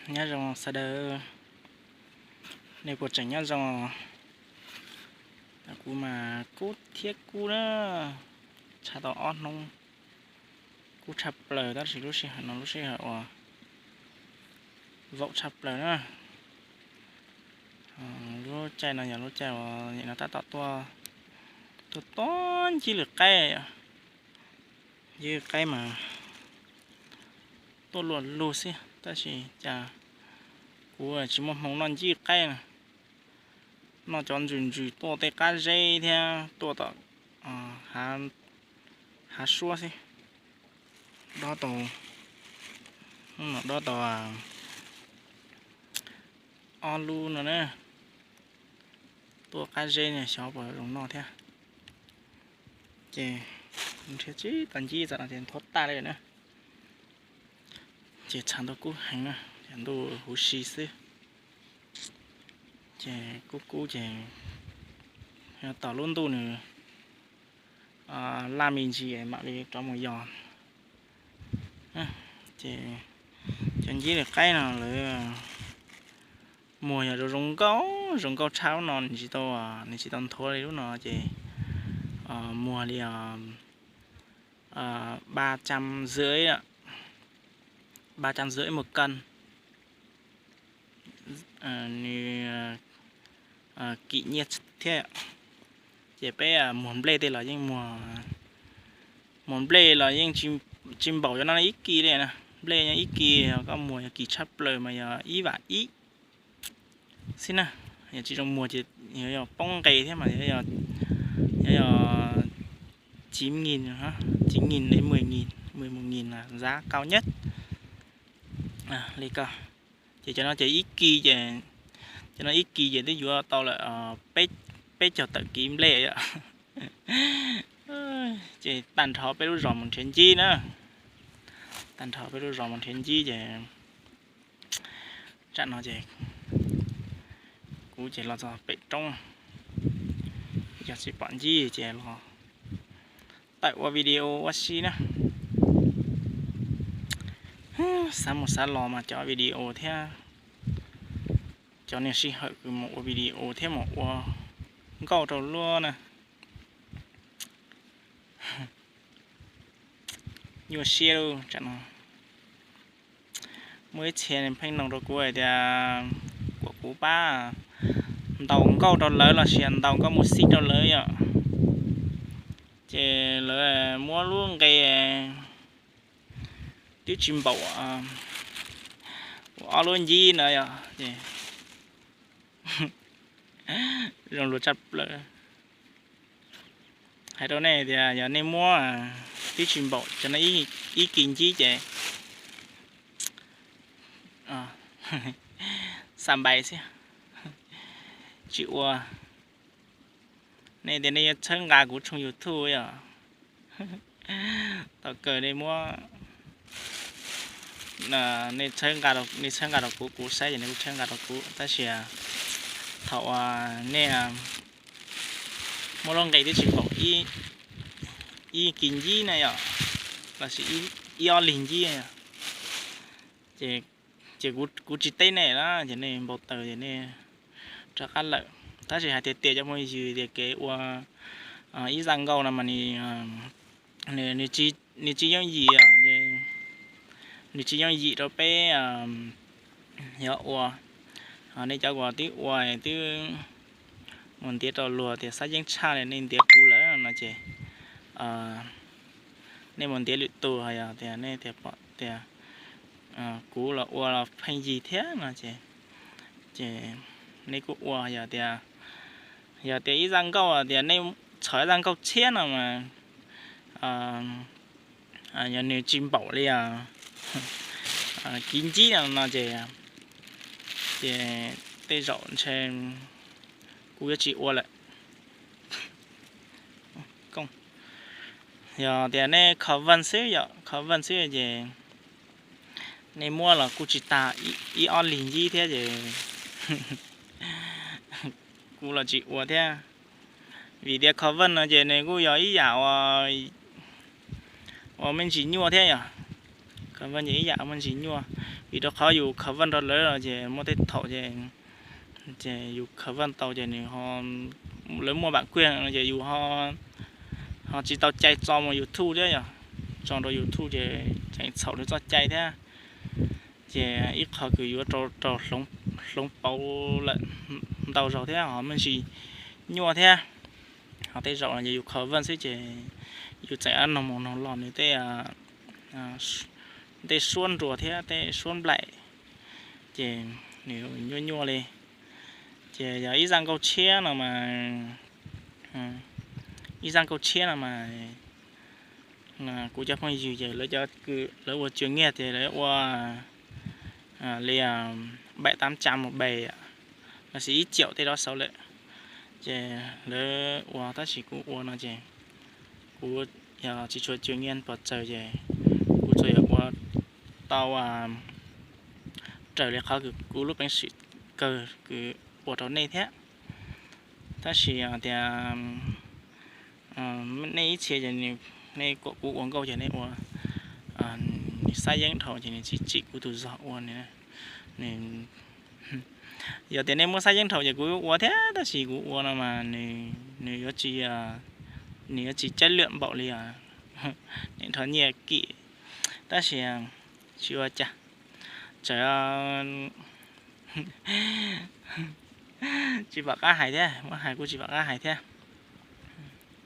Nyob zoo sawv daws, nej puas tseem nyob zoo? Kuv mas kub thiab kub na, tshav tau ob hnub, kub tshaj plaws tab sis lub sij hawm no lub sij hawm uas vaum tshaj plaws na. Lub caij no yog lub caij uas nim no tab tom tuaj, tuaj tuaj ncib lwm qaib, ncib lwm qaib mas tuaj luag lug xwb tab sis cas kuv tsis muaj hmoo noj ncib qaib na. Noj cov ntsws ntsws tuaj tej qab zeb thiab tuaj tom hav suab xwb. Dob tau, dob tau ob lub no na, tuaj qab zeb xyov puas zoo noj thiab. Ces nrhiav tsis tau ncib txog no ces nthuav tag li na. Ces tshav ntuj kub heev na, ces ntuj huv si xwb. Ces kub kub ces yog tom lub ntuj nws laj me ntsis mam li rov mus yos. Ces cov ncib lwm qaib no lawv muag yog zoo zoo nkauj, zoo nkauj tshaj lub no nws tsis tau, nws tsis tau nthuav li lub no ces muag li ba trăm rưỡi, ba trăm rưỡi một cân. Nws kim nyiaj thiab. Ces peb muag nplej tej los yeej muag, muag nplej los yeej tsis npaum cov no ib kis li na. Nplej yeej ib kis, koj muag yog kim tshaj plaws mas yog ib vam ib xwb na. Yog tsis zoo muag ces yuav yog poob nqe thiab mas yuav yog chín nghìn, chín nghìn đến mười nghìn, mười một nghìn là giá cao nhất. Li ko, ces cov no ces ib kis ces, cov no ib kis ces twb yuav tau lawm peb caug tawm kiv nplej yom. Ces tag nrho peb lub zos mus nrhiav ncib na, tag nrho peb lub zos mus nrhiav ncib ces tsam no ces kuv ces los txog pem roob, yog tsis pom ncib ces los tawm ua video ua si na. Xav mus xav los mas cov video thiab cov niag sij hawm kws mus ua video thiab mus ua nkauj rau luag na. Nyuaj siab lauj tsam no. Muaj ib txhia pheej noog rau kuv hais tias kom kuv pab ntaus nkauj rau lawv los sis ntaus nkauj mus xib rau lawv yom. Ces lawv muab lub nqe twb tsis npaum ob lub ncib na yom, zoo luag tshaj plaws. Hais rau nej tias yog nej muab twb tsis npaum cov no ib kis ncib ces xa npais xwb, tsis ua. Nej tias nej yuav txhawb nqa kuv tshooj YouTube yom, tau kawg nej muab, nej txhawb nqa, nej txhawb nqa rau kuv, kuv saib ces nej kuj txhawb nqa rau kuv tab sis thaum uas nej muab lub nqe twb tsis npaum ib kis ncib na yom, los sis ib ob lig ncib, ces kuv tsis teb nej na ces nej npau taws ces nej rov qab lawm. Tab sis hais tiag tias cov phooj ywg tias kev ua ib zaj nkauj no mas nws tsis yooj yim, nws tsis yooj yim rau peb yuav ua. Nej cov uas twb ua twb mus ntiav rau luag tias xab yeeb tshaj li nej ntiav kuv lawm no ces nej mus ntiav lwm tus, yog tias nej tias pom tias kuv los ua los pheej yig thiab no ces, ces nej kuj ua. Yog tias, yog tias ib zaj nkauj tias nej txhom ib zaj nkauj tshiab no mas yog nws tsis npaum li kiv ncib no no ces, ces tej zaum ntshe kuv yuav tsis ua lawm. Yog tias nej comment xwb yom, comment xwb ces nej muab los kuj tsis tag ib ob lig ncib thiab ces kuv los tsis ua thiab. Vim tias comment no ces nws kuj yog ib yam uas me ntsis nyuaj thiab yom. Comment ces ib yam me ntsis nyuaj, vim rau qhov yus comment rau lawv los ces muaj tej thaum ces, ces yus comment tau ces nws, lawv muaj bản quyền no ces yus ho tsis tau cai tso mus YouTube thiab yom, tso rau YouTube ces tseem txhaum lawv txoj cai thiab. Ces ib qho kws yuav rau, rau hloov pauv lawm ntau zaus thiab ho me ntsis nyuaj thiab. Ho tej zaum no ces yus comment xwb ces yus tseem noog mus noog los nws tej, tej suab nruas thiab tej suab nplaim, ces nws nyuaj nyuaj li. Ces yog ib zaj nkauj tshiab no mas, ib zaj nkauj tshiab no mas kuv cov phooj ywg ces lawv cov kws lawv ua chuyên nghiệp ces lawv ua li bảy tám trăm một bài lossis ib triệu tej đó xaus lawm. Ces lawv ua tab sis kuv ua no ces kuv yog tsis tshua chuyên nghiệp pes tsawg ces kuv tsuas yog ua tau raws li qhov kws kuv lub peev xwm kawg kws ua rau nej thiab. Tab sis tias nej ib txhia ces nej kom kuv ua nkauj ces nej ua, nws xab yeeb dhau ces nws tsis tsim kuv tus zog ua. Yog tias nej muab xab yeeb dhau ces kuv ua thiab tab sis kuv ua no mas nws yuav tsis, nws yuav tsis chất lượng npaum li os. Nim dhau nyiaj kim, tab sis tsis ua cas, txawm tsis pom qab hais thiab, muab hais kuj tsis pom qab hais thiab.